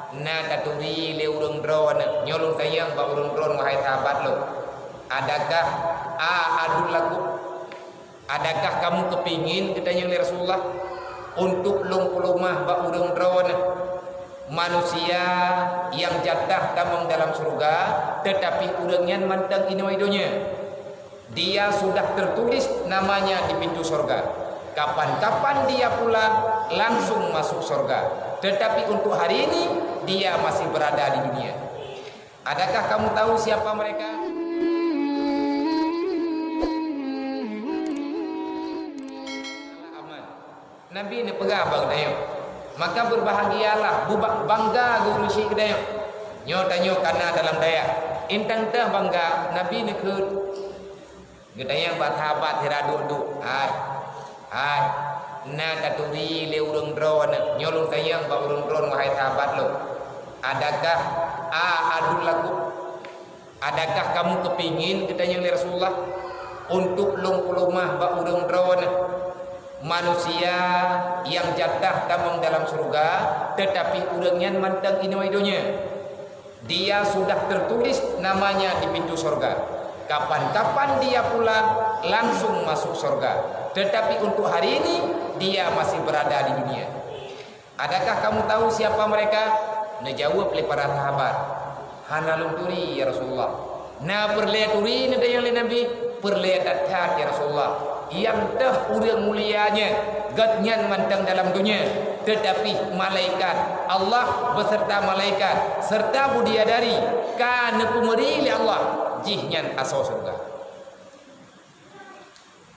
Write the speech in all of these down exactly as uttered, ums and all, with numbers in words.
Na taturi lé ureuëng droeneuh, nyoe lôn tanyong bak ureuëng droeneuh, wahai sahabat lôn, adakah ahadun lakum, adakah kamu keupingin, geutanyong lé Rasulullah, untuk lôn peuleumah bak ureuëng droeneuh, manusia nyang jatah tamong dalam syeuruga, teutapi ureuëng nyan mantong inoe i donya. Dia sudah tertulis namanya di pintu sorga. Kapan-kapan dia pulang, langsung masuk sorga. Tetapi untuk hari ini, dia masih berada di dunia. Adakah kamu tahu siapa mereka? Aman. Nabi neupeugah bak geutanyoe, "Maka berbahagialah, bubak bangga geurusi geutanyoe." Nyoe tanyoe kana dalam dayah. Intang teuh bangga, Nabi neukheun. Geutanyong bak sahabat sira duek-duek, "Hai, hai, na taturi lé ureuëng droeneuh?" Nyoe lôn tanyong bak ureuëng droeneuh, wahai sahabat lôn, "Adakah ahadun lakum, adakah kamu keupingin," geutanyong lé Rasulullah, "untuk lôn peuleumah bak ureuëng droeneuh, manusia nyang jatah tamong dalam syeuruga, teutapi ureuëng nyan mantong inoe i donya?" Dia sudah tertulis namanya di pintu sorga. Kapan-kapan dia pulang, langsung masuk sorga. Tetapi untuk hari ini, dia masih berada di dunia. Adakah kamu tahu siapa mereka? Neujaweueb lé para sahabat, "Hana lôn turi, ya Rasulullah." "Na peureulée turi," neutanyong lé Nabi. "Peureulée that-that, ya Rasulullah. Nyang teuh ureuëng mulia nyan, gobnyan mantong dalam donya, teutapi malaikat Allah beserta malaikat serta budiadari ka neupeumeuri lé Allah jihnyan asoe syeuruga."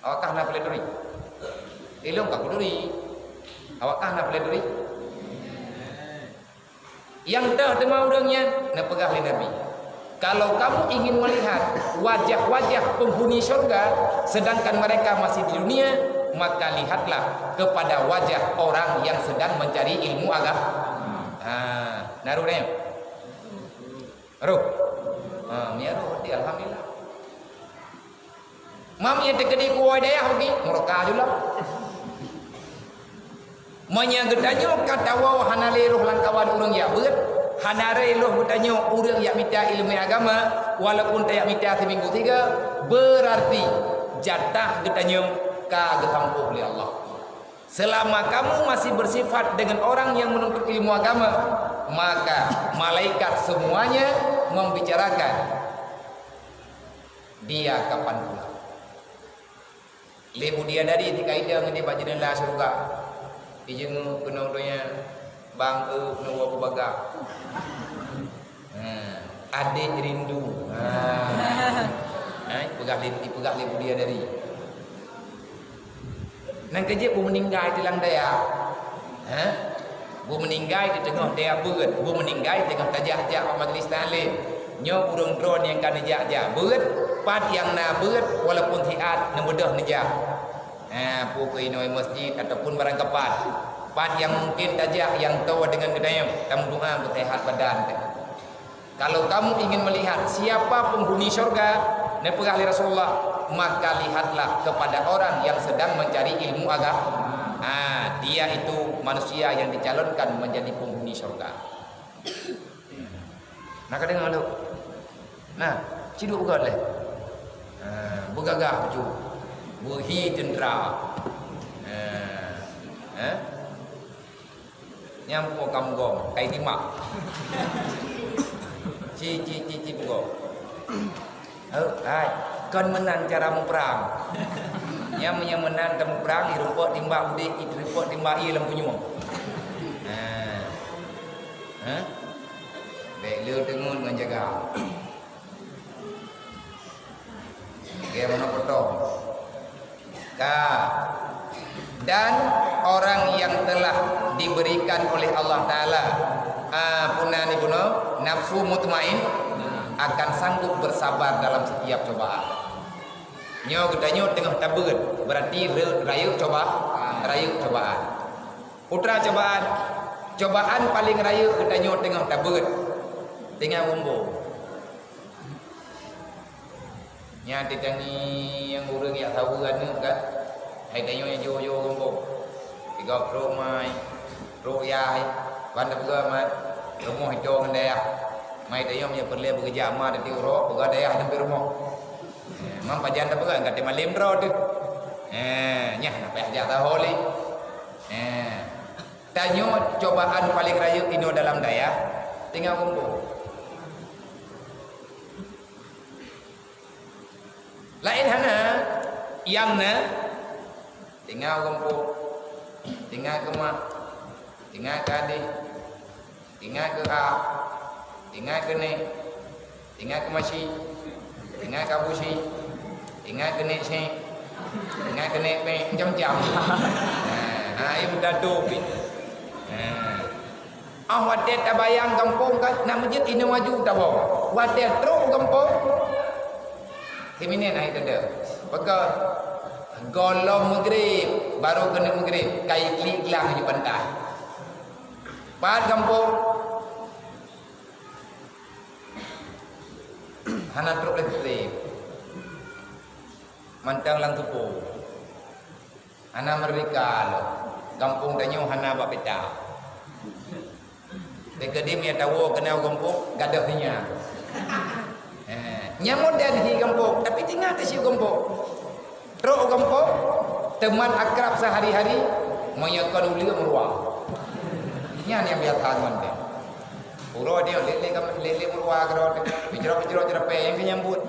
Awakah na peureulée turi? Ilong ka kuturi. Awakah na peureulée turi? Nyang teuh teuma ureuëng nyan, neupeugah lé Nabi, "Kalau kamu ingin melihat wajah-wajah penghuni syurga, sedangkan mereka masih di dunia, maka lihatlah kepada wajah orang yang sedang mencari ilmu agama." Ha, na roh nyan? Roh? Ha, meunyo roh, alhamdulillah. Mam nyang teukeudi kuwoe dayah bagi, murka jula. Meunyo geutanyoe ka tawoe hana lé roh lamkawan ureuëng jak beuet, hana lé roh geutanyoe ureuëng jak mita iéleumé agama, walaupun tajak mita siminggu sigoe, beurarti jatah geutanyoe ka geusampôh lé Allah. Selama kamu masih bersifat dengan orang yang menuntut ilmu agama, maka malaikat semuanya membicarakan dia kapan pulang. Lé budiadari tika idong di bak jeunela syeuruga. Ijeungeuk keunoe donya, bang eu keunoe woe beubaga. Ha, adek rindu. Ha. Ha, peugah lé, peugah lé budiadari. Nang keujeuet beumeuninggai di lam dayah. Ha? Beumeuninggai di teungoh dayah beuet, beumeuninggai teungoh tajak-jak bak majlis taklim. Nyoe ureuëng droe nyang ka neujak-jak beuet, pat nyang na beuet walaupun siat neubeudôh neujak. Ha, pukui inoe masjid ataupun barang kapan. Pat nyang mungkin tajak nyang toe deungon geutanyoe, tameudoa beuseuhat badan teuh. Kalau kamu ingin melihat siapa penghuni syurga, neupeugah lé Rasulullah, maka lihatlah kepada orang yang sedang mencari ilmu agama. Ha, dia itu manusia yang dicalonkan menjadi penghuni syurga. Na ka deungoe lôn? Na, siduk beugöt lé. Ha, beugagah bacut. Beuhi teuntra. Ha. Ha? Nyang po kamoe gom, kai timak. Ci, ci, ci, ci, peugoe. Heuh, hai, kon meunan cara muprang. Nyang meunyoe meunan tamuprang, ireumpok timbak udép, ireumpok timbak ié lam punyueng. Ha. Ha? Bèk le teungeut ngon jaga. Oke, mana potong? Ka. Dan orang yang telah diberikan oleh Allah Ta'ala, ah, puna ni puna, nafsu mutmain, akan sanggup bersabar dalam setiap cobaan. Nyoe geutanyoe teungoh tabeuet, berarti re-, rayeuk coba, rayeuk cobaan. Putra cobaan, cobaan paling rayeuk geutanyoe teungoh tabeuet, teungoh mumbong. Nyan teutangieng ureuëng jak saweue aneuëk kan. Hai tanyoe nyang jiôh-jiôh rumoh. Tiga ploh mai, ploh yah, ban tapeugah mat. Rumoh itu ngon dayah. Mai tanyoe meunyoe peureulée beugeujak ma teuti uroe, peugah dayah teumpée rumoh. Eh, mam pajan tapeugah, ka teumalém droe teuh. Eh, nyan na payah jak taho lé. Eh, tanyoe cobaan paleng rayeuk inoe dalam dayah, tinggai gampông. Laén hana, nyang na, tinggai gampông, tinggai keumah, tinggai keudeh, tinggai keu a, tinggai keu nék, tinggai keu masi, tinggai keu abusi, tinggai keu nék sék, tinggai keu nék pék, macam-macam. Ha, ha, ié meudato pih. Ha. Ah, watée tabayang gampông ka, na meujeuet inoe maju tabong. Watée trok gampông, keuminan hai teude. Peugah, gohlom meugrib, barô keuneuk meugrib, kai klik glang ju pantai. Pat gampông, hana trok lé. Mantong lam tupo. Hana meurdeka lom. Gampông tanyoe hana bak peta. Teukeudi meunyo tawoe keunoe gampông, gadôh hi nyan. Eh, nyan modern hi gampông, tapi tinggai teuh siuh gampông. Trok gampông, teuma akrab sehari-hari, meunyo kon uleue meuruwa. Nyan nyang biasa ngon deh. Uroe dia lé-lé kam-, lé-lé meuruwa keudroe teuh. Pijroh-pijroh jeurapée nyang keu nyambut.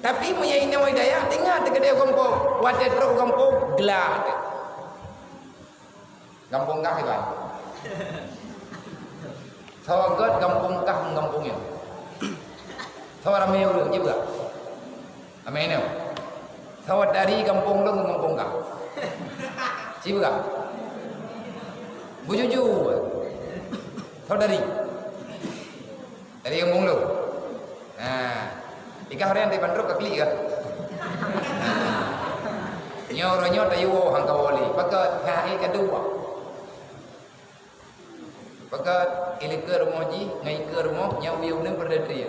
Tapi meunyo inoe dayah, tinggai teuh keudeh gampông. Watée trok gampông, glak teuh. Gampông kah iban. Soe gét gampông kah ngon gampông nyoe. Soe ramé ureueng, ci peugah. Amai nyoe. Soe dari gampông lôn ngon gampông kah? Ci peugah. Beujujur. Soe dari? Dari gampông lôn. Nah, ikah orang di bandar ka klik kah? Nyoe uroe nyoe tayue woe hangka wali. Pakat hai ka dua. Pakat ilikeue rumoh jih, ngai ikeue rumoh, nyang uyueb neu peureudri.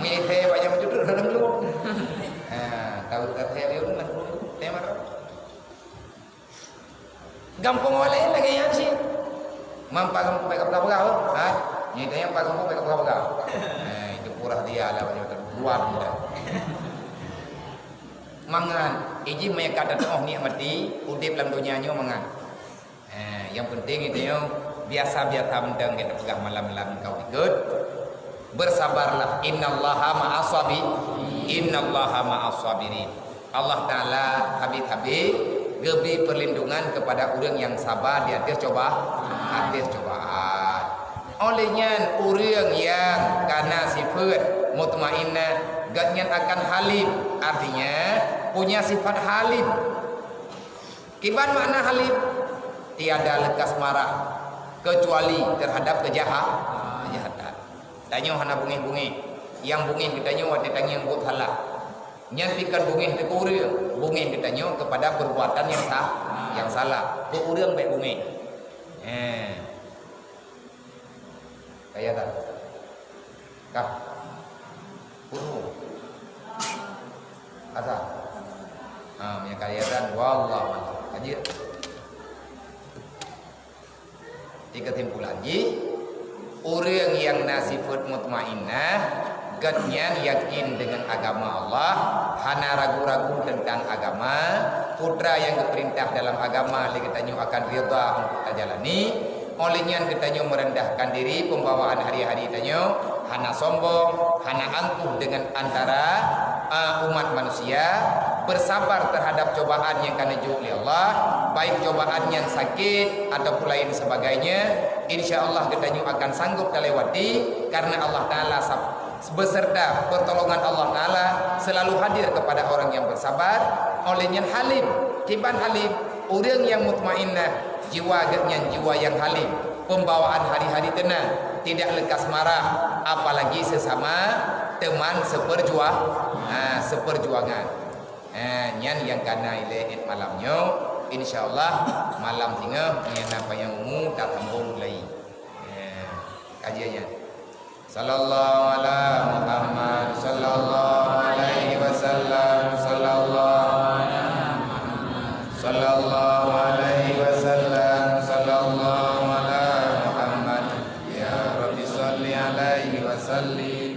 Mui ithée bak nyang cutruk dalam luwah. Ha, tahu tak saya uyueb neu dalam luwah. Tema tu. Gampông awak laén lagée nyan cit. Mam pat gampông bèk kapeugah-peugah, ha? Nyan tanyong pat gampông bèk kapeugah-peugah. Eh, itu purah dia lah, macam tu. Luar dia. Mangat, ijih meunyo ka tatu'oh nikmati, udeb lam donya nyoe mangat. Eh, nyang penting itu nyoe, biasa-biasa mantong kita peugah malam-malam kau ikut. Bersabarlah, innallaha ma'as sabi-, innallaha ma'as sabirin. Allah Taala habéh-habéh geubri perlindungan kepada ureueng nyang saba di ateueh coba-, ateueh cobaan. Oleh nyan, ureueng nyang kana sifeuet mutmainnah, gobnyan akan halim, artinya punya sifat halim. Kiban makna halim? Tiada lekas marah kecuali terhadap kejaha-, kejahatan. Tanyoe hana bungéh-bungéh. Nyang bungéh geutanyoe watée tangieng buet salah. Nyan pih kon bungéh teuh keu ureueng, bungéh geutanyoe kepada perbuatan nyang sa-, nyang salah. Keu ureueng bèk bungéh. He. Kaya tak? Kah? Puru. Asa. Ha, meunyo kaya tak? Wallahu a'lam. Lanjut. Di kesimpulan jih, ureueng nyang na sifeuet mutmainnah, gobnyan yakin deungon agama Allah, hana ragu-ragu teuntang agama, putra nyang geupeurintah dalam agama lé geutanyoe akan ridha untuk tajalani. Oleh nyan geutanyoe meurendahkan diri, pembawaan hari-hari tanyoe hana sombong, hana angkuh deungon antara, a, umat manusia, bersabar terhadap cobaan nyang ka neujok lé Allah, baik cobaan nyang sakét ataupun lain sebagainya, insya Allah geutanyoe akan sanggup talewati, karena Allah Taala sab-, beserta pertolongan Allah Taala selalu hadir kepada orang yang bersabar. Oleh nyan halim, kiban halim, ureueng nyang mutmainnah, jiwa geuhnyan jiwa nyang halim, pembawaan hari-hari teunang, tidak lekas marah, apalagi sesama teman seperjua-, ha, seperjuangan. Ha, nyan nyang kana ilée id malam nyoe. Insya Allah malam singoh nyang na panyang umu tasambong lagi. Ha, kajian nyan. Sallallahu ala Muhammad, sallallahu alaihi wasallam, sallallahu ala Muhammad, sallallahu alaihi wasallam, sallallahu ala Muhammad. sallim.